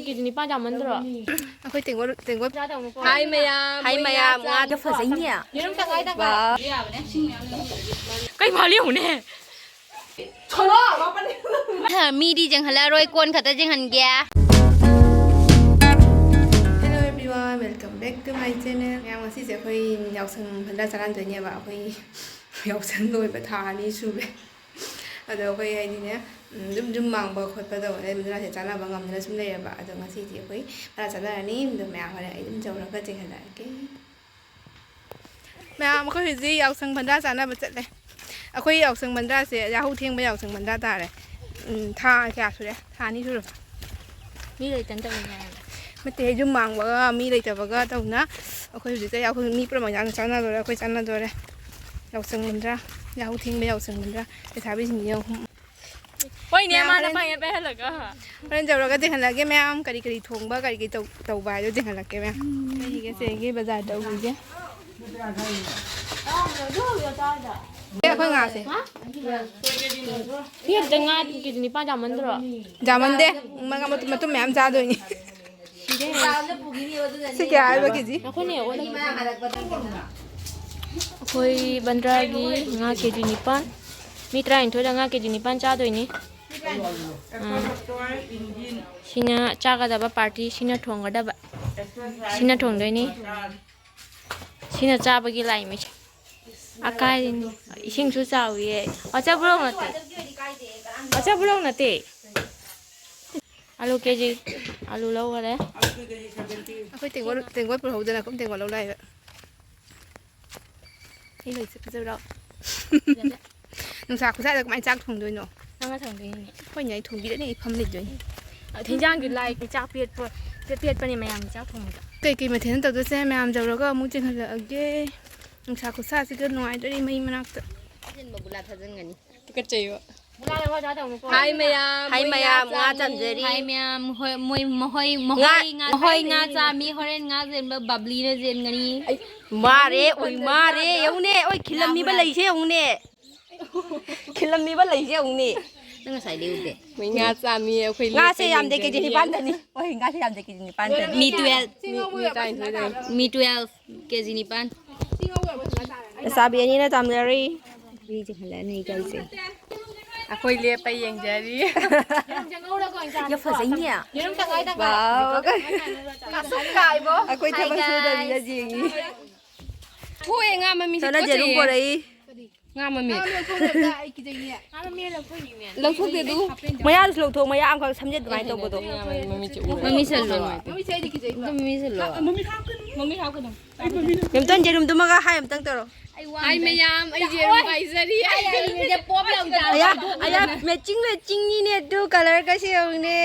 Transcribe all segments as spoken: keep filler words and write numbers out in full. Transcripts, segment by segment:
ꯀꯦꯖꯤ ꯅꯤꯄꯥꯟ ꯌꯥꯝꯃꯟꯗ꯭ꯔꯣ? ꯑꯩꯈꯣꯏ ꯇꯦꯡꯒꯣꯠ ꯇꯦꯡꯒꯣꯠ ꯆꯥꯗꯧꯅꯤꯀꯣ꯫ ꯍꯥꯏ ꯃꯌꯥꯝ, ꯍꯥꯏ ꯃꯣꯏ ꯃꯌꯥꯝ, ꯉꯥ ꯉꯥ ꯆꯥ-, ꯐꯖꯩꯅꯦ꯫ ꯌꯦꯔꯨꯝ ꯇꯪꯈꯥꯏ ꯇꯪꯈꯥꯏ꯫ ꯋꯥ꯫ ꯀꯩ ꯃꯥꯜꯂꯤ ꯌꯦꯡꯉꯨꯅꯦ꯫ ꯃꯤꯗꯤ ꯌꯦꯡꯍꯜꯂꯔꯣꯏ, ꯀꯣꯟ ꯈꯛꯇ ꯌꯦꯡꯍꯟꯒꯦ꯫ Hello everyone, welcome back to my channel. ꯃꯌꯥꯝ, ꯉꯁꯤꯁꯦ ꯑꯩꯈꯣꯏ ꯌꯥꯎꯁꯪ ꯍꯟꯗꯛ ꯆꯔꯥꯡꯗꯣꯏꯅꯦꯕ꯫ ꯑꯩꯈꯣꯏ ꯌꯥꯎꯁꯪ ꯂꯣꯏꯕ ꯊꯥ ꯑꯅꯤ ꯁꯨꯔꯦ꯫ ꯑꯗꯣ ꯑꯩꯈꯣꯏ ꯍꯥꯏꯗꯤꯅꯦ, ꯎꯝ, ꯌꯨꯝ ꯌꯨꯝ ꯃꯥꯡꯕ ꯈꯣꯠꯄ ꯇꯧꯕꯗ ꯃꯗꯨꯅꯁꯦ ꯆꯥꯅꯕ ꯉꯝꯗꯅ ꯁꯨꯝ ꯂꯩꯔꯕ꯫ ꯑꯗꯣ ꯉꯁꯤꯗꯤ ꯑꯩꯈꯣꯏ ꯃꯔꯥ ꯆꯥꯅꯔꯅꯤ꯫ ꯑꯗꯣ ꯃꯌꯥꯝ ꯍꯣꯔꯦꯟ ꯑꯩ ꯑꯗꯨꯝ ꯌꯧꯔꯒ ꯆꯦꯟꯍꯜꯂꯛꯑꯒꯦ꯫ ꯃꯌꯥꯝ, ꯑꯩꯈꯣꯏ ꯍꯧꯖꯤꯛ ꯌꯥꯎꯁꯪ ꯕꯟꯗ꯭ꯔꯥ ꯆꯥꯅꯕ ꯆꯠꯂꯦ꯫ ꯑꯩꯈꯣꯏ ꯌꯥꯎꯁꯪ ꯕꯟꯗ꯭ꯔꯥꯁꯦ ꯌꯥꯍꯧ ꯊꯦꯡꯕ ꯌꯥꯎꯁꯪ ꯕꯟꯗ꯭ꯔꯥ ꯇꯥꯔꯦ꯫ ꯎꯝ, ꯊꯥ ꯀꯌꯥ ꯁꯨꯔꯦ? ꯊꯥ ꯑꯅꯤ ꯁꯨꯔꯕ? ꯃꯤ ꯂꯩꯇꯅ ꯇꯧꯔꯤꯅꯦ꯫ ꯅꯠꯇꯦ, ꯌꯨꯝ ꯃꯥꯡꯕꯒ ꯃꯤ ꯂꯩꯇꯕꯒ ꯇꯧꯅ ꯑꯩꯈꯣꯏ ꯍꯧꯖꯤꯛ ꯆꯠ-, ꯑꯩꯈꯣꯏ ꯃꯤ ꯄꯨꯝꯅꯃꯛ ꯌꯥꯝ ꯆꯥꯟꯅꯗꯣꯔꯦ, ꯑꯩꯈꯣꯏ ꯆꯥꯟꯅꯗꯣꯔꯦ꯫ ꯌꯥꯎꯁꯪ ꯕꯟꯗ꯭ꯔꯥ, ꯌꯥꯍꯧ ꯊꯦꯡꯕ ꯌꯥꯎꯁꯪ ꯕꯟꯗ꯭ꯔꯥ, ꯂꯩꯁꯥꯕꯤꯁꯤꯡꯁꯦ ꯌꯦꯡꯉꯨ꯫ ꯍꯣꯏꯅꯦ, ꯃꯌꯥꯝ ꯃꯥꯅ ꯍꯣꯔꯦꯟ ꯄꯥꯡꯉꯦ ꯄꯥꯏꯍꯜꯂꯒ꯫ ꯍꯣꯔꯦꯟ ꯌꯧꯔꯒ ꯆꯦꯟꯍꯜꯂꯛꯑꯒꯦ ꯃꯌꯥꯝ, ꯀꯔꯤ ꯀꯔꯤ ꯊꯣꯡꯕ, ꯀꯔꯤ ꯀꯔꯤ ꯇꯧ-, ꯇꯧꯕ ꯍꯥꯏꯗꯣ ꯆꯦꯟꯍꯜꯂꯛꯀꯦ ꯃꯌꯥꯝ꯫ ꯑꯩꯒꯤ ꯆꯦꯒꯤ ꯕꯖꯥꯔ ꯇꯧꯕꯤꯒꯦ꯫ ꯑꯦ, ꯑꯩꯈꯣꯏ ꯉꯥꯁꯦ꯫ ꯁꯤ ꯈꯛꯇ ꯉꯥ ꯀꯦꯖꯤ ꯅꯤꯄꯥꯟ ꯌꯥꯝꯃꯟꯗ꯭ꯔꯣ? ꯌꯥꯝꯃꯟꯗꯦ꯫ ꯃꯉꯥ ꯃꯇꯨꯝ, ꯃꯇꯨꯝ ꯃꯌꯥꯝ ꯆꯥꯗꯣꯏꯅꯤ꯫ ꯁꯤ ꯀꯌꯥ ꯍꯥꯏꯕ ꯀꯦꯖꯤ? ꯑꯩꯈꯣꯏꯅ ꯑꯣꯜꯂꯛꯏ꯫ ꯑꯩꯈꯣꯏ ꯕꯟꯗ꯭ꯔꯥꯒꯤ ꯉꯥ ꯀꯦꯖꯤ ꯅꯤꯄꯥꯟ, ꯃꯤ ꯇꯔꯥꯅꯤꯊꯣꯏꯗ ꯉꯥ ꯀꯦꯖꯤ ꯅꯤꯄꯥꯟ ꯆꯥꯗꯣꯏꯅꯤ꯫ ꯑꯥ꯫ ꯁꯤꯅ ꯆꯥꯒꯗꯕ ꯄꯥꯔꯇꯤ, ꯁꯤꯅ ꯊꯣꯡꯒꯗꯕ, ꯁꯤꯅ ꯊꯣꯡꯗꯣꯏꯅꯤ꯫ ꯁꯤꯅ ꯆꯥꯕꯒꯤ ꯂꯥꯏꯃꯩꯁꯦ꯫ ꯑꯀꯥꯏꯔꯤꯅꯤ꯫ ꯏꯁꯤꯡꯁꯨ ꯆꯥꯎꯏꯌꯦ꯫ ꯋꯥꯆꯞ ꯕ꯭ꯂꯣꯛ ꯅꯠꯇꯦ꯫ ꯋꯥꯆꯞ ꯕ꯭ꯂꯣꯛ ꯅꯠꯇꯦ꯫ ꯑꯂꯨ ꯀꯦꯖꯤ, ꯑꯂꯨ ꯂꯧꯈꯔꯦ꯫ ꯑꯩꯈꯣꯏ ꯇꯦꯡꯀꯣꯠ, ꯇꯦꯡꯀꯣꯠ ꯄꯨꯔꯛꯍꯧꯗꯅ ꯀꯨꯝ ꯇꯦꯡꯀꯣꯠ ꯂꯧ ꯂꯥꯛꯏꯕ꯫ ꯑꯩ ꯂꯩꯁꯦ ꯐꯖꯕ꯭ꯔꯣ? ꯐꯖꯗꯦ꯫ ꯅꯨꯡꯁꯥ ꯈꯨꯁꯥꯗ ꯀꯃꯥꯏꯅ ꯆꯥꯛ ꯊꯣꯡꯗꯣꯏꯅꯣ? ꯅꯪꯅ ꯊꯣꯡꯗꯣꯏꯅꯤꯅꯦ꯫ ꯍꯣꯏꯅꯦ, ꯑꯩ ꯊꯣꯡꯕꯤꯔꯅꯤ, ꯑꯩ ꯐꯝ ꯂꯩꯗꯣꯏꯅꯤ꯫ ꯍꯤꯟꯖꯥꯡꯗꯤ ꯂꯥꯏ, ꯆꯥꯛ ꯄꯦꯠꯄ, ꯄꯦꯠ-, ꯄꯦꯠꯄꯅꯦ ꯃꯌꯥꯝꯒꯤ ꯆꯥꯛ ꯊꯣꯡꯕꯗ꯫ ꯀꯩꯀꯩ ꯃꯊꯦꯜ ꯇꯧꯗꯣꯏꯁꯦ? ꯃꯌꯥꯝ ꯌꯧꯔꯒ ꯑꯃꯨꯛ ꯆꯦꯟꯍꯜꯂꯛꯑꯒꯦ꯫ ꯅꯨꯡꯁꯥ ꯈꯨꯁꯥꯁꯤꯒ ꯅꯨꯡꯉꯥꯏꯗꯣꯔꯤ ꯃꯩ ꯃꯅꯥꯛꯇ꯫ ꯑꯍꯦꯟꯕ ꯒꯨꯂꯥ ꯊꯥꯖꯤꯟꯒꯅꯤ꯫ ꯇꯨꯀꯠꯆꯩꯕ꯫ ꯍꯥꯏ ꯃꯌꯥꯝ, ꯍꯥꯏ ꯃꯣꯏ ꯃꯌꯥꯝ, ꯉꯥ ꯉꯥ ꯆꯥꯃꯤ꯫ ꯆꯥꯝꯖꯔꯤ꯫ ꯍꯥꯏ ꯃꯌꯥꯝ, ꯍꯣꯏ, ꯃꯣꯏ, ꯃꯍꯣꯏ, ꯃꯍꯣꯏ ꯉꯥ ꯉꯥ, ꯃꯍꯣꯏ ꯉꯥ ꯆꯥꯃꯤ꯫ ꯆꯥꯃꯤ, ꯍꯣꯔꯦꯟ ꯉꯥ ꯆꯦꯟꯕ ꯕꯕ꯭ꯂꯤꯅ ꯆꯦꯟꯒꯅꯤ꯫ ꯑꯩ ꯃꯥꯔꯦ, ꯑꯣꯏ ꯃꯥꯔꯦ, ꯌꯦꯡꯉꯨꯅꯦ, ꯑꯣꯏ ꯈꯤꯜꯂꯝꯃꯤꯕ ꯂꯩꯁꯦ ꯌꯦꯡꯉꯨꯅꯦ꯫ ꯈꯤꯜꯂꯝꯃꯤꯕ ꯂꯩꯁꯦ ꯌꯦꯡꯉꯨꯅꯦ꯫ ꯅꯪ ꯉꯁꯥꯏꯗꯩ ꯎꯗꯦ꯫ ꯃꯣꯏ ꯉꯥ ꯆꯥꯃꯤ, ꯑꯩꯈꯣꯏ ꯉꯥꯁꯦ ꯂꯦꯞꯄ ꯌꯥꯝꯗꯦ, ꯀꯦꯖꯤ ꯌꯦꯡꯖꯔꯤ꯫ ꯅꯤꯄꯥꯟꯗꯅꯤ꯫ ꯍꯣꯏ, ꯉꯥꯁꯦ ꯌꯥꯝꯗꯦ, ꯀꯦꯖꯤ ꯅꯤꯄꯥꯟꯗꯅꯤ꯫ ꯃꯤ ꯇꯨꯌꯦꯜꯐ꯫ ꯃꯤ, ꯃꯤ ꯇꯔꯥꯅꯤꯊꯣꯏꯗꯅꯤ꯫ ꯃꯤ ꯇꯨꯌꯦꯜꯐ, ꯀꯦꯖꯤ ꯅꯤꯄꯥꯟ꯫ ꯂꯩꯁꯥꯕꯤ ꯑꯅꯤꯅ ꯆꯥꯝꯖꯔꯤ꯫ ꯃꯤ ꯆꯤꯡꯈꯠꯂꯛꯑꯅꯤ ꯑꯩ ꯀꯩꯁꯦ꯫ ꯑꯩꯈꯣꯏ ꯂꯦꯞꯄ ꯌꯦꯡꯖꯔꯤ꯫ ꯌꯥꯝ ꯐꯖꯩꯅꯦ꯫ ꯌꯦꯔꯨꯝ ꯇꯪꯈꯥꯏ ꯇꯪꯈꯥꯏ꯫ ꯋꯥꯎ꯫ ꯑꯩꯈꯣꯏ ꯊꯕꯛ ꯁꯨꯗꯕꯤꯗ ꯌꯦꯡꯉꯤ꯫ ꯊꯣꯛꯑꯦ, ꯉꯥ ꯃꯃꯤꯁꯦ ꯁꯣꯝꯗ ꯌꯦꯔꯨꯝ ꯇꯨꯀꯠꯆꯩꯌꯦ꯫ ꯄꯣꯔꯛꯏ꯫ ꯉꯥ ꯃꯃꯤ꯫ ꯉꯥ ꯃꯃꯤ ꯂꯧꯊꯣꯛꯈ꯭ꯔꯦ ꯑꯝꯇ, ꯑꯩ ꯀꯤꯖꯩꯌꯦ꯫ ꯉꯥ ꯃꯃꯤ ꯂꯧꯊꯣꯛꯈꯤꯅꯦ꯫ ꯂꯧꯊꯣꯛꯇꯦ ꯑꯗꯨ꯫ ꯃꯌꯥꯗꯨꯁꯨ ꯂꯧꯊꯣꯛ, ꯃꯌꯥ ꯑꯃꯈꯛ ꯁꯝꯖꯦꯠ ꯑꯗꯨꯃꯥꯏꯅ ꯇꯧꯕꯗꯣ꯫ ꯃꯃꯤ ꯆꯠꯂꯣ꯫ ꯃꯃꯤꯁꯦ ꯑꯩꯗꯤ ꯀꯤꯖꯩꯕ꯫ ꯑꯗꯨ ꯃꯃꯤꯁꯦ ꯂꯣ꯫ ꯃꯃꯤ ꯍꯥꯞꯀꯅꯨ꯫ ꯃꯃꯤ ꯍꯥꯞꯀꯅꯨ꯫ ꯃꯦꯝꯇꯣꯟ, ꯌꯦꯔꯨꯝꯗꯨꯃꯒ ꯍꯥꯏ ꯑꯝꯇꯪ ꯇꯧꯔꯣ꯫ ꯑꯩ ꯃꯌꯥꯝ, ꯑꯩ ꯌꯦꯔꯨꯝ ꯄꯥꯏꯖꯔꯤ꯫ ꯑꯩ ꯌꯦꯔꯨꯝꯁꯦ ꯄꯣꯞ ꯌꯥꯝ ꯇꯥꯏ꯫ ꯑꯌꯥ, ꯑꯌꯥ, ꯃꯦꯆꯤꯡ ꯃꯦꯆꯤꯡꯅꯤꯅꯦ ꯑꯗꯨ ꯀꯂꯔꯒꯁꯦ ꯌꯦꯡꯉꯨꯅꯦ꯫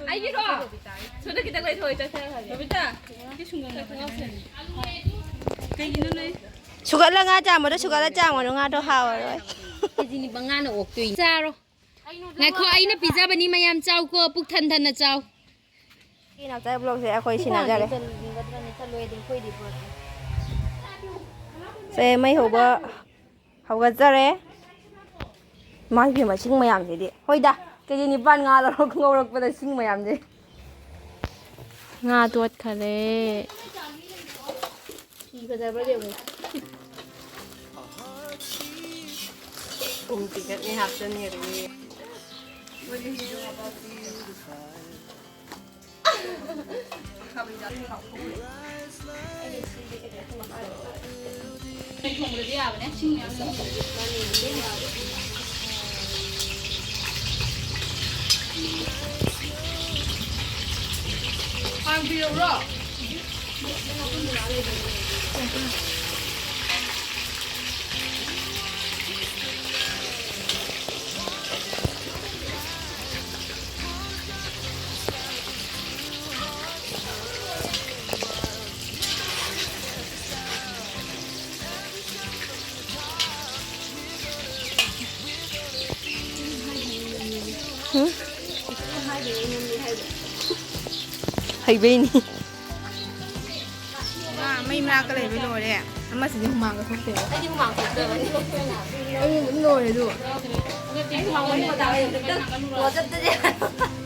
ꯑꯩꯒꯤꯔꯣ? ꯁꯣꯝꯗ ꯈꯤꯇꯪ ꯂꯩꯊꯣꯛꯑꯣ, ꯆꯠꯊꯔꯛꯑꯒꯦ꯫ ꯕꯕꯤꯇꯥ, ꯁꯤ ꯁꯨꯡꯒꯪ ꯅꯠꯇꯦ꯫ ꯀꯩꯒꯤꯅꯣ ꯅꯣꯏ? ꯁꯨꯒꯠꯂ ꯉꯥ ꯆꯥꯝꯕꯗꯣ ꯁꯨꯒꯠꯂ ꯆꯥꯝꯒꯅꯨ, ꯉꯥꯗꯣ ꯍꯥꯎꯔꯔꯣꯏ꯫ ꯀꯦꯖꯤ ꯅꯤꯄꯥꯟ ꯉꯥꯅ ꯑꯣꯛꯇꯣꯏꯅꯤ꯫ ꯆꯥꯔꯣ꯫ ꯉꯥꯏꯈꯣ, ꯑꯩꯅ ꯄꯤꯖꯕꯅꯤ, ꯃꯌꯥꯝ ꯆꯥꯎꯀꯣ, ꯄꯨꯛ ꯊꯟ ꯊꯟꯅ ꯆꯥꯎ꯫ ꯁꯤ ꯅꯥꯎꯆꯥꯒꯤ vlogꯁꯦ ꯑꯩꯈꯣꯏ ꯁꯤꯟꯅꯖꯔꯦ꯫ ꯁꯦ, ꯃꯩ ꯍꯧꯕ ꯍꯧꯒꯠꯆꯔꯦ꯫ ꯏꯃꯥ ꯏꯕꯦꯝꯃ, ꯁꯤꯡ ꯃꯌꯥꯝꯁꯤꯗꯤ꯫ ꯍꯣꯏꯗ, ꯀꯦꯖꯤ ꯅꯤꯄꯥꯟ ꯉꯥ ꯂꯧꯔꯛ-, ꯉꯧꯔꯛꯄꯗ ꯁꯤꯡ ꯃꯌꯥꯝꯁꯦ꯫ ꯉꯥ ꯇꯣꯠꯈꯔꯦ꯫ ꯐꯤ ꯐꯖꯕ꯭ꯔꯥ ꯌꯦꯡꯉꯨ꯫ ꯄꯨꯡ ꯄꯤꯀꯠꯅꯤ ꯍꯥꯞꯆꯟꯈ꯭ꯔꯦ꯫ ꯍꯥꯡꯕꯤꯔꯛꯎꯔꯣ? ꯎꯝ? ꯍꯩꯕꯩꯅꯤ꯫ ꯃꯥ ꯃꯩ ꯃꯅꯥꯛꯇ ꯂꯩꯕ ꯂꯣꯏꯔꯦ꯫ ꯑꯃꯁꯤꯗꯤ ꯍꯨꯃꯥꯡꯒ ꯊꯣꯛꯇꯦꯕ꯫ ꯑꯩꯗꯤ ꯍꯨꯃꯥꯡ ꯊꯣꯛꯇꯕꯅꯤ꯫ ꯑꯩ ꯑꯗꯨꯝ ꯂꯣꯏꯔꯦ ꯑꯗꯨ꯫ ꯑꯩꯗꯤ ꯍꯨꯃꯥꯡ ꯋꯥꯔꯤ ꯃꯇꯥ ꯂꯩꯇꯦ꯫ ꯋꯥꯆꯞꯇꯗꯤ꯫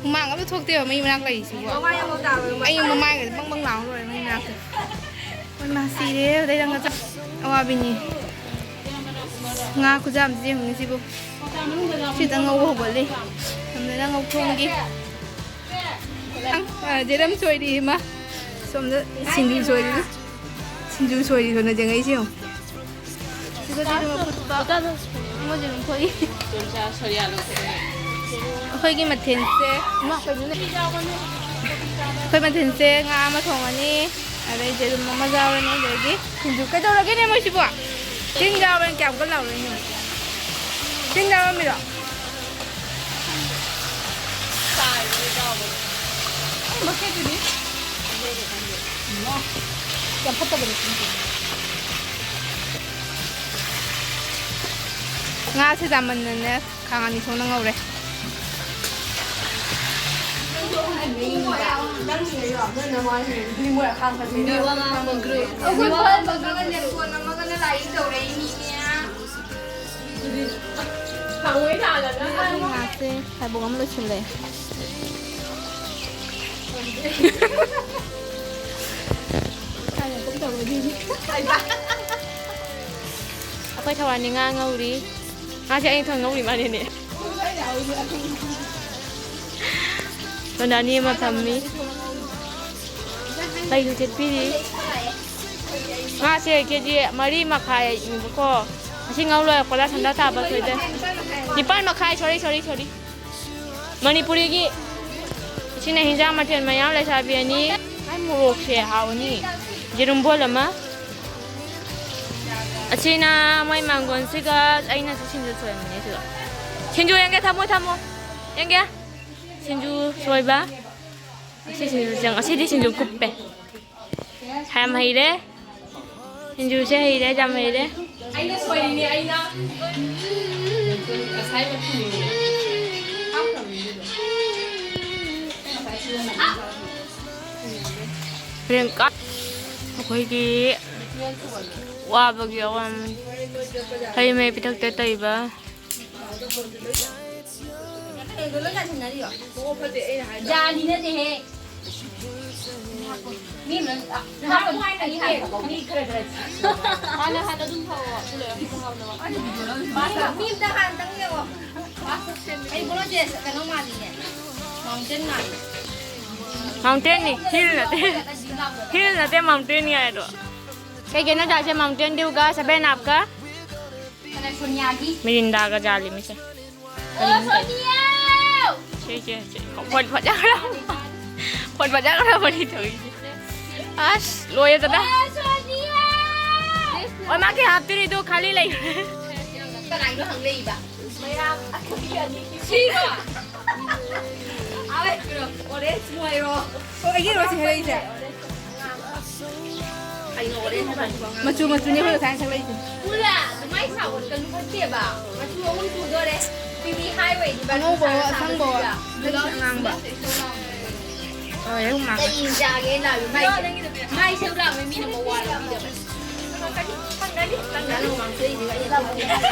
ꯍꯨꯃꯥꯡ ꯑꯃ ꯊꯣꯛꯇꯦꯕ ꯃꯩ ꯃꯅꯥꯛ ꯂꯩꯔꯤꯁꯤꯕꯨ꯫ ꯃꯃꯥꯏ ꯑꯃ ꯇꯥꯕ ꯑꯩ ꯃꯃꯥꯏꯒꯗꯤ ꯕꯪ ꯕꯪ ꯂꯥꯎꯔ ꯂꯣꯏꯔꯦ ꯃꯩ ꯃꯅꯥꯛꯇ꯫ ꯍꯣꯏ ꯃꯥ ꯁꯤꯔꯦ ꯑꯗꯩ ꯅꯪꯒ ꯆꯞ ꯑꯋꯥꯕꯤꯅꯤ꯫ ꯉꯥ ꯈꯨꯖꯥꯝꯁꯦ ꯌꯦꯡꯉꯨꯅꯦ ꯁꯤꯕꯨ꯫ ꯁꯤꯗ ꯉꯧꯕ ꯍꯧꯒꯠꯂꯤ꯫ ꯁꯣꯝꯗꯅ ꯉꯧꯊꯣꯡꯒꯤ꯫ ꯑ, ꯖꯦꯔꯝ ꯁꯣꯏꯔꯤ ꯏꯃꯥ꯫ ꯁꯣꯝꯗ ꯁꯤꯡꯖꯨ ꯁꯣꯏꯔꯤ꯫ ꯁꯤꯡꯖꯨ ꯁꯣꯏꯔꯤ ꯁꯣꯝꯗ ꯌꯦꯡꯉꯛꯏꯁꯦ ꯌꯦꯡꯉꯨ꯫ ꯁꯤꯒ ꯖꯦꯔꯝ ꯑꯐꯨꯠꯄ꯫ ꯑꯃ ꯖꯦꯔꯝ ꯐꯨꯠꯂꯤ꯫ ꯑꯩꯈꯣꯏꯒꯤ ꯃꯊꯦꯜꯁꯦ ꯏꯃꯥ ꯀꯩꯅꯣꯅꯦ꯫ ꯑꯩꯈꯣꯏ ꯃꯊꯦꯜꯁꯦ ꯉꯥ ꯑꯃ ꯊꯣꯡꯉꯅꯤ꯫ ꯑꯗꯩ ꯖꯦꯔꯝ ꯑꯃ ꯌꯥꯎꯔꯅꯤ꯫ ꯑꯗꯒꯤ ꯁꯤꯡꯖꯨ ꯀꯩꯗꯧꯔꯒꯦꯅꯦ ꯃꯣꯏꯁꯤꯕꯣ? ꯇꯤꯟ ꯌꯥꯎꯔꯅꯤ ꯀꯌꯥꯝ ꯀꯟꯅ ꯂꯥꯎꯔꯣꯏꯅꯦ꯫ ꯇꯤꯟ ꯌꯥꯎꯔꯝꯃꯤꯔꯣ? ꯌꯥꯝ ꯐꯠꯇꯕꯅꯤ꯫ ꯉꯥꯁꯦ ꯌꯥꯝꯃꯟꯗꯅ ꯈꯥꯡ ꯑꯅꯤ ꯊꯣꯛꯅ ꯉꯧꯔꯦ꯫ ꯉꯥꯁꯦ ꯐꯥꯏꯕꯣꯛ ꯑꯃ ꯂꯣꯏꯁꯤꯜꯂꯦ꯫ ꯑꯩꯈꯣꯏ ꯊꯧꯔꯥꯅꯤ ꯉꯥ ꯉꯧꯔꯤ꯫ ꯉꯥꯁꯦ ꯑꯩꯅ ꯊꯣꯡ ꯉꯧꯔꯤ ꯃꯥꯅꯦꯅꯦ꯫ ꯂꯣꯅꯥꯅꯤ ꯑꯃ ꯐꯝꯃꯤ꯫ ꯂꯩꯁꯨ ꯊꯦꯠꯄꯤꯔꯤ꯫ ꯉꯥꯁꯦ ꯀꯦ ꯖꯤ ꯃꯔꯤ ꯃꯈꯥꯏꯅꯦꯕꯀꯣ꯫ ꯑꯁꯤ ꯉꯧ ꯂꯣꯏꯔꯛꯄꯗ ꯁꯟꯗꯥ ꯇꯥꯕ ꯁꯣꯏꯗ꯭ꯔꯦ꯫ ꯅꯤꯄꯥꯜ ꯃꯈꯥꯏ, ꯁꯣꯔꯤ, ꯁꯣꯔꯤ, ꯁꯣꯔꯤ꯫ ꯃꯅꯤꯄꯨꯔꯤꯒꯤ ꯁꯤꯅ ꯍꯤꯟꯖꯥꯡ ꯃꯊꯦꯜ ꯃꯌꯥꯝ ꯂꯩꯁꯥꯕꯤ ꯑꯅꯤ꯫ ꯃꯥꯏ ꯃꯣꯔꯣꯛꯁꯦ ꯍꯥꯎꯅꯤ꯫ ꯌꯦꯔꯨꯝ ꯕꯣꯜ ꯑꯃ꯫ ꯑꯁꯤꯅ ꯃꯣꯏ ꯃꯥꯡꯒꯣꯟꯁꯤꯒ ꯑꯩꯅ ꯁꯤ ꯁꯤꯡꯖꯨ ꯁꯣꯏꯔꯝꯕꯅꯦ ꯁꯤꯒ꯫ ꯁꯤꯡꯖꯨ ꯌꯦꯡꯒꯦ ꯊꯝꯃꯣ ꯊꯝꯃꯣ꯫ ꯌꯦꯡꯒꯦ꯫ ꯁꯤꯡꯖꯨ ꯁꯣꯏꯕ꯫ ꯑꯁꯤ ꯁꯤꯡꯖꯨ ꯆꯪ-, ꯑꯁꯤꯗꯤ ꯁꯤꯡꯖꯨ ꯀꯨꯞꯄꯦ꯫ ꯌꯥꯝ ꯍꯩꯔꯦ꯫ ꯁꯤꯡꯖꯨꯁꯦ ꯍꯩꯔꯦ, ꯌꯥꯝ ꯍꯩꯔꯦ꯫ ꯑꯩꯅ ꯁꯣꯏꯔꯤꯅꯦ, ꯑꯩꯅ꯫ ꯉꯁꯥꯏ ꯃꯊꯤꯅꯦ꯫ ꯄ꯭ꯔꯤꯌꯥꯡꯀꯥ, ꯑꯩꯈꯣꯏꯒꯤ ꯋꯥꯕꯒꯤ ꯑꯋꯥꯃꯟ꯫ ꯍꯩ ꯃꯍꯩ ꯄꯤꯊꯛꯇ ꯇꯧꯔꯤꯕ꯫ ꯖꯥꯂꯤ ꯅꯠꯇꯦꯍꯦ꯫ ꯃꯤ ꯑꯃꯅ, ꯑ, ꯍꯥꯟꯅ, ꯍꯥꯟꯅ ꯑꯗꯨꯝ ꯊꯧꯑꯣ, ꯑꯗꯨ ꯂꯣꯏꯔꯒ ꯑꯃꯨꯛ ꯍꯥꯞꯅꯕ꯫ ꯃꯤ ꯑꯝꯇ ꯍꯥꯟꯅ ꯆꯪꯉꯨ ꯌꯦꯡꯉꯣ꯫ ꯑꯩ ꯕꯣꯂꯣ ꯗ꯭ꯔꯦꯁ ꯀꯩꯅꯣ ꯃꯥꯜꯂꯤꯅꯦ꯫ ꯃꯥꯎꯟꯇꯦꯟ ꯃꯥꯜꯂꯤ꯫ ꯃꯥꯎꯟꯇꯦꯟꯅꯤ, ꯍꯤꯜ ꯅꯠꯇꯦ꯫ ꯍꯤꯜ ꯅꯠꯇꯦ, ꯃꯥꯎꯟꯇꯦꯟꯅꯤ ꯍꯥꯏꯗꯣ꯫ ꯀꯩ ꯀꯩꯅꯣ ꯆꯥꯁꯦ? ꯃꯥꯎꯟꯇꯦꯟ ꯗ꯭ꯌꯨꯒ ꯁꯚꯦꯟ ꯑꯞꯀ꯫ ꯀꯅꯥ ꯁꯣꯅꯤꯌꯥꯒꯤ? ꯃꯤꯔꯤꯟꯗꯥꯒ ꯖꯥꯂꯤ ꯃꯤꯁꯦ꯫ ꯑꯣ, ꯁꯣꯅꯤꯌꯥ! ꯁꯦ, ꯁꯦ, ꯁꯦ꯫ ꯐꯣꯟ ꯐꯖꯈ꯭ꯔ꯫ ꯐꯣꯟ ꯐꯖꯈ꯭ꯔꯕꯅꯤ ꯇꯧꯔꯤꯁꯦ꯫ ꯑꯁ, ꯂꯣꯏꯔꯦꯗꯅ꯫ ꯑꯣ, ꯁꯣꯅꯤꯌꯥ! ꯑꯣ, ꯃꯥ ꯀꯩ ꯍꯥꯞꯇꯣꯔꯤꯗꯣ ꯈꯥꯂꯤ ꯂꯩ꯫ ꯀꯅꯥꯒꯤꯅꯣ ꯍꯪꯂꯛꯏꯕ? ꯃꯌꯥꯝ ꯑꯅꯤ, ꯑꯅꯤ꯫ ꯁꯤꯔꯣ? ꯑꯣꯔꯦꯟꯖ ꯃꯣꯏꯔꯣ? ꯑꯣ, ꯑꯩꯒꯤꯔꯣ ꯁꯤ ꯍꯥꯏꯔꯛꯏꯁꯦ? ꯃꯆꯨ ꯃꯆꯨꯅꯦ ꯑꯩꯈꯣꯏ ꯉꯁꯥꯏ ꯊꯛꯂꯛꯏꯁꯦ꯫ ꯄꯨꯂꯥ ꯑꯗꯨꯃꯥꯏ ꯁꯥꯎꯒꯠꯀꯅꯨ ꯐꯠꯇꯦꯕ꯫ ꯃꯆꯨ ꯑꯍꯨꯝ ꯁꯨꯗꯣꯔꯦ꯫ ꯁꯤꯗꯤ ꯍꯥꯏꯋꯦꯅꯤꯕ ꯑꯉꯧꯕ, ꯁꯥꯔ ꯑꯁꯪꯕ, ꯁꯥꯕꯁꯤꯗ꯫ ꯑꯗꯒꯤ ꯑꯉꯥꯡꯕ꯫ ꯍꯣꯏ, ꯑꯍꯨꯝ ꯉꯥꯛꯇ꯫ ꯀꯔꯤ ꯆꯥꯒꯦ ꯂꯥꯛꯏ? ꯃꯥꯏ, ꯃꯥꯏ ꯁꯔꯨꯛ ꯂꯥꯛꯄ ꯃꯤꯅ ꯃꯋꯥ ꯂꯧꯕꯤꯗꯕ꯫ ꯅꯪ ꯉꯥꯡꯊꯣꯛꯏꯁꯤꯒ ꯑꯩꯅ ꯂꯧꯕꯤꯗꯕ꯫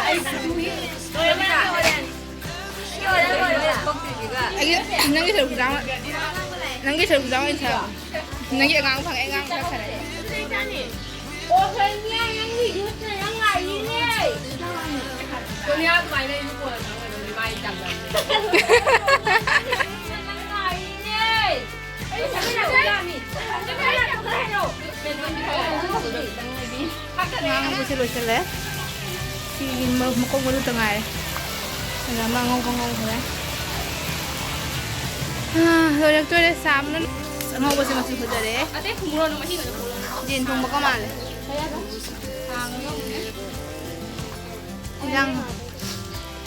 ꯂꯣꯏꯔꯕ? ꯑꯩꯒꯤ, ꯅꯪꯒꯤ ꯁꯔꯨꯛ ꯈꯨꯖꯥꯡ, ꯅꯪꯒꯤ ꯁꯔꯨꯛ ꯈꯨꯖꯥꯡ ꯑꯣꯏꯅ ꯁꯥꯔꯣ꯫ ꯅꯪꯒꯤ ꯑꯉꯥꯡ ꯐꯪꯉꯦ, ꯑꯩ ꯑꯉꯥꯡ ꯈꯔ ꯁꯥꯔꯦ꯫ ꯑꯣ, ꯁꯣꯅꯤꯌꯥ, ꯅꯪꯒꯤ ꯌꯨꯝꯁꯤꯗ ꯅꯪ ꯉꯥꯏꯔꯤꯅꯦ꯫ ꯁꯣꯅꯤꯌꯥ ꯑꯗꯨꯃꯥꯏꯅ ꯑꯩꯁꯨ ꯀꯣꯟꯅ ꯈꯪꯒꯗꯕꯅꯤ, ꯃꯥ ꯑꯩ ꯇꯝꯕꯅꯤ꯫ ꯅꯪ ꯉꯥꯏꯔꯤꯅꯦ꯫ ꯑꯉꯥꯡꯕꯁꯦ ꯂꯣꯏꯁꯤꯜꯂꯦ꯫ ꯁꯤꯒꯤ ꯃ-, ꯃꯀꯣꯛ ꯃꯔꯨꯇ ꯉꯥꯏꯔꯦ꯫ ꯑꯗ ꯑꯃ ꯑꯉꯧꯕ ꯉꯧꯈ꯭ꯔꯦ꯫ ꯑꯥ, ꯂꯣꯏꯔꯛꯇꯣꯔꯦ꯫ ꯁꯥꯕꯅ ꯑꯉꯧꯕꯁꯦ ꯃꯆꯨ ꯐꯖꯔꯦ꯫ ꯑꯇꯩ ꯈꯨꯝꯃꯨꯔꯣ, ꯑꯗꯨꯝ ꯑꯍꯤꯡꯕꯗ ꯈꯨꯝꯃꯨꯔꯣ꯫ ꯌꯦꯟ ꯊꯣꯡꯕꯒ ꯃꯥꯜꯂꯦ꯫ ꯏꯟꯖꯥꯡ,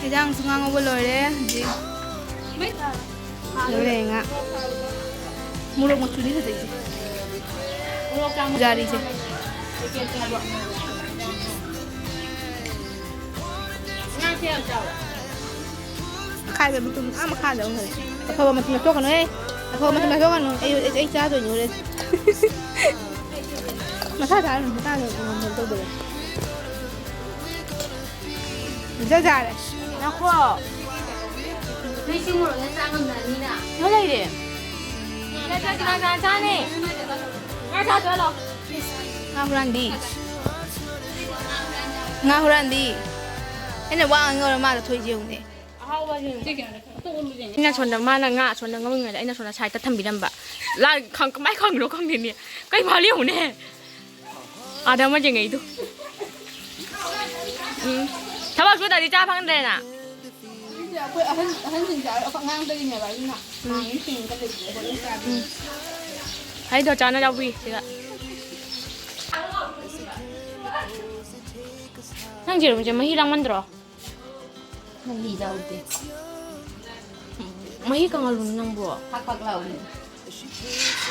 ꯏꯟꯖꯥꯡꯁꯨ ꯉꯥ ꯉꯧꯕ ꯂꯣꯏꯔꯦ ꯍꯧꯖꯤꯛ꯫ ꯂꯣꯏꯔꯦ ꯉꯥ꯫ ꯃꯣꯔꯣꯛ ꯃꯆꯨꯅꯤ ꯐꯖꯩꯁꯦ꯫ ꯖꯥꯔꯤꯁꯦ꯫ ꯑꯈꯥꯏꯕ ꯃꯇꯨꯝ ꯑꯥ ꯃꯈꯥꯗ ꯑꯃꯨꯛ ꯂꯩ꯫ ꯑꯐꯕ ꯃꯇꯨꯝ ꯂꯧꯊꯣꯛꯀꯅꯨꯍꯦ꯫ ꯑꯐꯕ ꯃꯇꯨꯝ ꯂꯧꯊꯣꯛꯀꯅꯨ꯫ ꯑꯩ, ꯑꯩ, ꯑꯩ ꯆꯥꯗꯣꯏꯅꯤ ꯍꯣꯔꯦꯟ꯫ ꯃꯊꯥ ꯁꯥꯔꯅꯨ, ꯃꯊꯥ ꯁꯥꯔꯅꯨ, ꯉꯝꯗꯕ ꯇꯧꯗꯕ꯫ ꯖꯥ ꯖꯥꯔꯦ꯫ ꯉꯥꯏꯈꯣ꯫ ꯅꯣꯏ ꯁꯤ ꯃꯣꯔꯣꯛꯅ ꯆꯥ ꯉꯝꯗ꯭ꯔꯅꯤꯅ꯫ ꯁꯤꯗ ꯂꯩꯔꯦ꯫ ꯀꯅꯥ ꯆꯥ-, ꯀꯅꯥ ꯀꯅꯥ ꯆꯥꯅꯤ? ꯉꯥ ꯆꯥ ꯆꯠꯂꯣ꯫ ꯉꯥ ꯍꯨꯔꯥꯟꯕꯤ꯫ ꯉꯥ ꯍꯨꯔꯥꯟꯕꯤ꯫ ꯑꯩꯅ ꯋꯥ ꯉꯥꯡꯉꯧꯔ ꯃꯥ ꯂꯧꯊꯣꯛꯏꯁꯦ ꯌꯦꯡꯉꯨꯅꯦ꯫ ꯑꯩꯅ ꯁꯣꯝꯗ ꯃꯥꯅ ꯉꯥ ꯑꯁꯣꯝꯗ ꯉꯧꯔꯤꯉꯩꯗ ꯑꯩꯅ ꯁꯣꯝꯗ ꯁꯥꯏꯗꯠꯇ ꯊꯝꯕꯤꯔꯝꯕ꯫ ꯂꯥ-, ꯈꯪ-, ꯀꯃꯥꯏ ꯈꯪꯉꯤꯅꯣ ꯈꯪꯗꯦꯅꯦ꯫ ꯀꯩ ꯃꯥꯜꯂꯤ ꯌꯦꯡꯉꯨꯅꯦ꯫ ꯑꯥꯗ ꯑꯃ ꯌꯦꯡꯉꯛꯏꯗꯣ꯫ ꯎꯝ꯫ ꯊꯕꯛ ꯁꯨꯗ꯭ꯔꯗꯤ ꯆꯥ ꯐꯪꯗ꯭ꯔꯦꯅ꯫ ꯑꯩꯈꯣꯏ ꯑꯍꯟ, ꯑꯍꯟꯁꯤꯡꯁꯦ ꯑꯩꯈꯣꯏ ꯑꯉꯥꯡꯗꯒꯤꯅꯦꯕ, ꯑꯗꯨꯅ ꯎꯝ꯫ ꯍꯩꯗꯣ ꯆꯥꯅ ꯌꯥꯎꯕꯤ ꯁꯤꯗ꯫ ꯅꯪ ꯌꯦꯔꯨꯝꯁꯦ ꯃꯍꯤ ꯂꯥꯡꯃꯟꯗ꯭ꯔꯣ? ꯃꯍꯤ ꯌꯥꯎꯗꯦ꯫ ꯃꯍꯤ ꯀꯪꯍꯜꯂꯨꯅꯦ ꯅꯪꯕꯣ꯫ ꯐꯥꯛ ꯐꯥꯛ ꯂꯥꯎꯕꯅꯦ꯫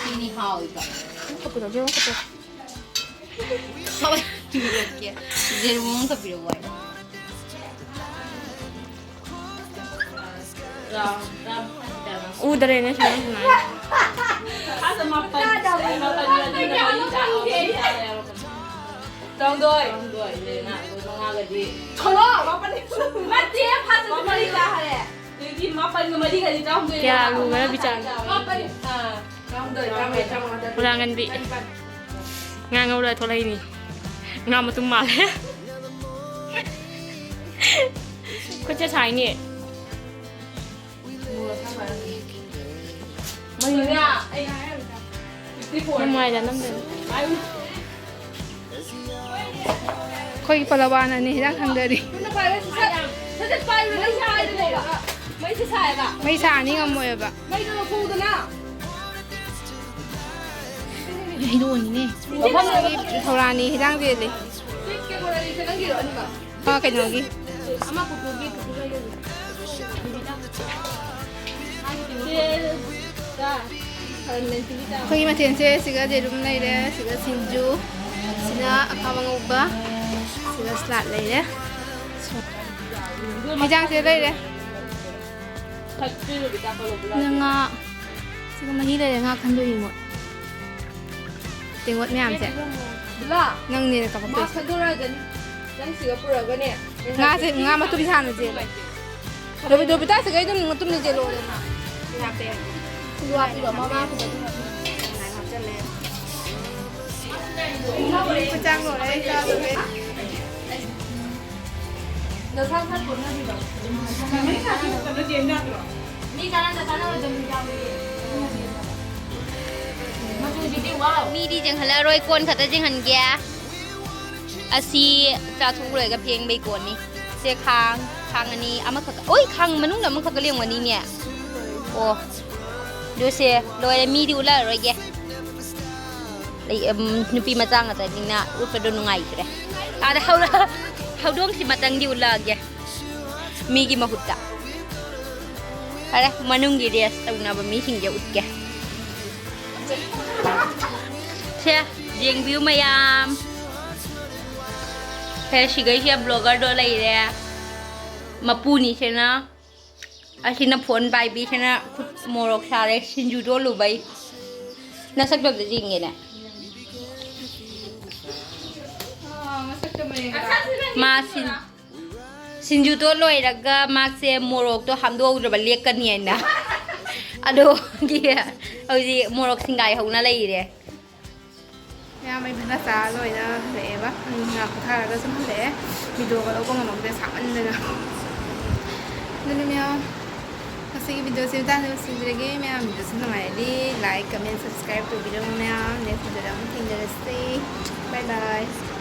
ꯁꯤꯅꯤ ꯍꯥꯎꯋꯤꯕ꯫ ꯑꯃꯨꯛ ꯀꯞꯄꯤꯔꯣ, ꯏꯕꯦꯝꯃ, ꯀꯞꯄꯤꯔꯣ꯫ ꯍꯣꯏ, ꯄꯤꯔꯛꯀꯦ꯫ ꯌꯦꯔꯨꯝ ꯑꯃ ꯀꯛꯄꯤꯔꯛꯑꯣ ꯍꯥꯏ꯫ ꯎꯗꯔꯦꯅꯦ ꯁꯨꯃꯥꯏ ꯁꯨꯃꯥꯏ꯫ ꯇꯔꯥꯍꯨꯝꯗꯣꯏ꯫ ꯊꯣꯛꯂꯛꯑꯣ, ꯃꯥꯄꯟ꯫ ꯅꯠꯇꯦ, ꯐꯥꯁꯇ ꯃꯔꯤ ꯇꯥꯈꯔꯦ꯫ ꯑꯗꯨꯗꯤ ꯃꯥꯄꯟꯒ ꯃꯔꯤꯒꯗꯤ ꯇꯔꯥꯍꯨꯝꯗꯣꯏ꯫ ꯀꯌꯥ ꯂꯨꯒꯦꯔ ꯕꯤꯆꯥꯔ? ꯃꯥꯄꯟ꯫ ꯑꯥ, ꯇꯔꯥꯍꯨꯝꯗꯣꯏ, ꯇꯔꯥꯃꯔꯤ, ꯇꯔꯥꯃꯉꯥ, ꯇꯔꯥꯇꯔꯨꯛ꯫ ꯍꯨꯔꯥꯡꯒꯟꯕꯤ꯫ ꯅꯤꯄꯥꯟ꯫ ꯉꯥ ꯉꯧꯔ ꯊꯣꯛꯂꯛꯏꯅꯤ꯫ ꯉꯥ ꯃꯇꯨꯝ ꯃꯥꯜꯂꯦ꯫ ꯈꯨꯠꯁꯦ ꯁꯥꯏꯅꯦ꯫ ꯁꯣꯅꯤꯌꯥ, ꯑꯩ ꯐꯤꯐꯇꯤ ꯐꯣꯔ꯫ ꯅꯨꯡꯉꯥꯏꯗ ꯅꯝꯗꯣꯏꯅꯦ꯫ ꯑꯩꯈꯣꯏꯒꯤ ꯄꯂꯋꯥꯟ ꯑꯅꯤ ꯍꯤꯗꯥꯛ ꯊꯥꯡꯗꯔꯤ꯫ ꯃꯩꯁꯦ ꯁꯥꯏꯌꯦꯕ꯫ ꯃꯩ ꯁꯥꯔꯅꯤ ꯉꯝꯃꯣꯏꯕ꯫ ꯃꯩꯗꯣ ꯂꯧꯊꯣꯛꯎꯗꯅ꯫ ꯍꯩꯗꯣꯛꯑꯅꯤꯅꯦ꯫ ꯊꯧꯔꯥꯅꯤ ꯍꯤꯗꯥꯛ ꯆꯦꯜꯂꯤ꯫ ꯀꯩꯅꯣꯒꯤ꯫ ꯑꯃ ꯀꯨꯀꯨꯒꯤ, ꯀꯨꯀꯨ ꯂꯩꯔꯦ꯫ ꯑꯩꯈꯣꯏꯒꯤ ꯃꯊꯦꯜꯁꯦ ꯁꯤꯒ ꯌꯦꯔꯨꯝ ꯂꯩꯔꯦ, ꯁꯤꯒ ꯁꯤꯡꯖꯨ, ꯁꯤꯅ ꯑꯈꯥꯕ ꯉꯧꯕ, ꯁꯤꯒ ꯁꯂꯥꯗ ꯂꯩꯔꯦ꯫ ꯍꯤꯟꯖꯥꯡꯁꯦ ꯂꯩꯔꯦ꯫ ꯁꯤꯒ ꯉꯥ, ꯁꯤꯒ ꯃꯍꯤ ꯂꯩꯔꯦ, ꯉꯥ ꯈꯟꯗꯣꯛꯏ ꯃꯣꯏ꯫ ꯇꯦꯡꯀꯣꯠ ꯃꯌꯥꯝꯁꯦ꯫ ꯅꯪꯅꯦꯅ ꯀꯥꯄꯛꯇꯣꯏꯁꯦ꯫ ꯃꯥ ꯁꯟꯗꯣꯔꯛꯑꯖꯅꯤ꯫ ꯅꯪ ꯁꯤꯒ ꯄꯨꯔꯛꯑꯒꯅꯦ꯫ ꯉꯥꯁꯦ, ꯉꯥ ꯃꯇꯨꯝ ꯁꯥꯅ ꯆꯦꯜꯂꯣ꯫ ꯔꯣꯕꯤ-, ꯔꯣꯕꯤꯇꯥꯁꯦ ꯀꯩꯗꯧꯅꯤ? ꯃꯇꯨꯝꯗꯤ ꯆꯦꯜꯂꯣꯗꯅ꯫ ꯂꯨꯋꯥ ꯄꯤꯔꯛꯑꯣ, ꯃꯃꯥ ꯈꯨꯗꯛꯇ꯫ ꯈꯨꯠꯆꯥꯡ ꯂꯣꯏꯔꯦ, ꯑꯩ ꯆꯥꯗꯣꯔꯦ꯫ ꯃꯤ ꯆꯥꯟꯅꯗ ꯆꯥꯟꯅꯔꯣꯏꯗꯕ ꯌꯥꯎꯋꯦ꯫ ꯃꯤꯗꯤ ꯌꯦꯡꯍꯜꯂꯔꯣꯏ, ꯀꯣꯟ ꯈꯛꯇ ꯌꯦꯡꯍꯟꯒꯦ꯫ ꯑꯁꯤ ꯆꯥꯊꯣꯛ ꯂꯣꯏꯔꯒ ꯐꯦꯡꯕꯩ ꯀꯣꯟꯅꯤ꯫ ꯁꯦ ꯈꯥꯡ, ꯈꯥꯡ ꯑꯅꯤ, ꯑꯃꯈꯛ, ꯑꯣꯏ, ꯈꯥꯡ ꯃꯅꯨꯡꯗ ꯑꯃꯈꯛꯀ ꯂꯦꯝꯒꯅꯤꯅꯦ꯫ ꯑꯣ, ꯑꯗꯨ ꯁꯦ ꯂꯣꯏꯔꯦ, ꯃꯤꯗꯤ ꯎꯠꯂꯛꯑꯔꯣꯏꯒꯦ꯫ ꯂꯩ-, ꯎꯝ, ꯅꯨꯄꯤ ꯃꯆꯥ ꯉꯥꯛꯇꯅꯤꯅ ꯎꯠꯄꯗꯣ ꯅꯨꯡꯉꯥꯏꯇ꯭ꯔꯦ꯫ ꯑꯥꯗ ꯍꯧꯔ-, ꯍꯧꯗꯣꯡꯁꯤ ꯃꯇꯪꯗꯤ ꯎꯠꯂꯛꯑꯒꯦ꯫ ꯃꯤꯒꯤ ꯃꯍꯨꯠꯇ꯫ ꯐꯔꯦ, ꯃꯅꯨꯡꯒꯤ ꯔꯦꯁ ꯇꯧꯅꯕ ꯃꯤꯁꯤꯡꯁꯦ ꯎꯠꯀꯦ꯫ ꯁꯦ, ꯌꯦꯡꯕꯤꯌꯨ ꯃꯌꯥꯝ꯫ ꯁꯦ, ꯁꯤꯒꯩꯁꯦ ꯕ꯭ꯂꯣꯒꯔꯗꯣ ꯂꯩꯔꯦ꯫ ꯃꯄꯨꯅꯤꯁꯤꯅ, ꯑꯁꯤꯅ ꯐꯣꯟ ꯄꯥꯏꯕꯤꯁꯤꯅ ꯈꯨꯠ ꯃꯣꯔꯣꯛ ꯁꯥꯔꯦ, ꯁꯤꯡꯖꯨ ꯇꯣꯠꯂꯨꯕꯩ꯫ ꯅꯁꯛꯇꯣ ꯑꯝꯇ ꯌꯦꯡꯒꯦꯅꯦ꯫ ꯃꯥ ꯁꯤꯟ-, ꯁꯤꯡꯖꯨꯗꯣ ꯂꯣꯏꯔꯒ ꯃꯥꯁꯦ ꯃꯣꯔꯣꯛꯇꯣ ꯍꯥꯝꯗꯣꯛꯍꯧꯗ꯭ꯔꯕ ꯂꯦꯛꯀꯅꯤ ꯍꯥꯏꯅ꯫ ꯑꯗꯨꯒꯤ ꯍꯧꯖꯤꯛ ꯃꯣꯔꯣꯛ ꯁꯤꯡꯒꯥꯏ ꯍꯧꯅ ꯂꯩꯔꯦ꯫ ꯃꯌꯥꯝ ꯑꯩ ꯐꯖꯅ ꯆꯥ ꯂꯣꯏꯅ ꯍꯜꯂꯛꯑꯦꯕ꯫ ꯎꯝ, ꯉꯥ ꯄꯣꯊꯥꯔꯒ ꯁꯨꯝ ꯍꯜꯂꯛꯑꯦ꯫ ꯚꯤꯗꯤꯑꯣꯒ ꯂꯧꯕ ꯉꯝꯃꯛꯇ꯭ꯔꯦ ꯁꯥꯃꯟꯗꯅ꯫ ꯑꯗꯨꯅ ꯃꯌꯥꯝ ꯉꯁꯤꯒꯤ ꯚꯤꯗꯤꯑꯣꯁꯦ ꯃꯇꯥꯡꯗ ꯂꯣꯏꯁꯤꯟꯖꯔꯒꯦ꯫ ꯃꯌꯥꯝ ꯚꯤꯗꯤꯑꯣꯁꯦ ꯅꯨꯡꯉꯥꯏꯔꯗꯤ like, comment, subscribe ꯇꯧꯕꯤꯔꯝꯃꯣ ꯃꯌꯥꯝ꯫ Next ꯚꯤꯗꯤꯑꯣꯗ ꯑꯃꯨꯛ ꯊꯦꯡꯅꯔꯁꯤ꯫ Bye bye꯫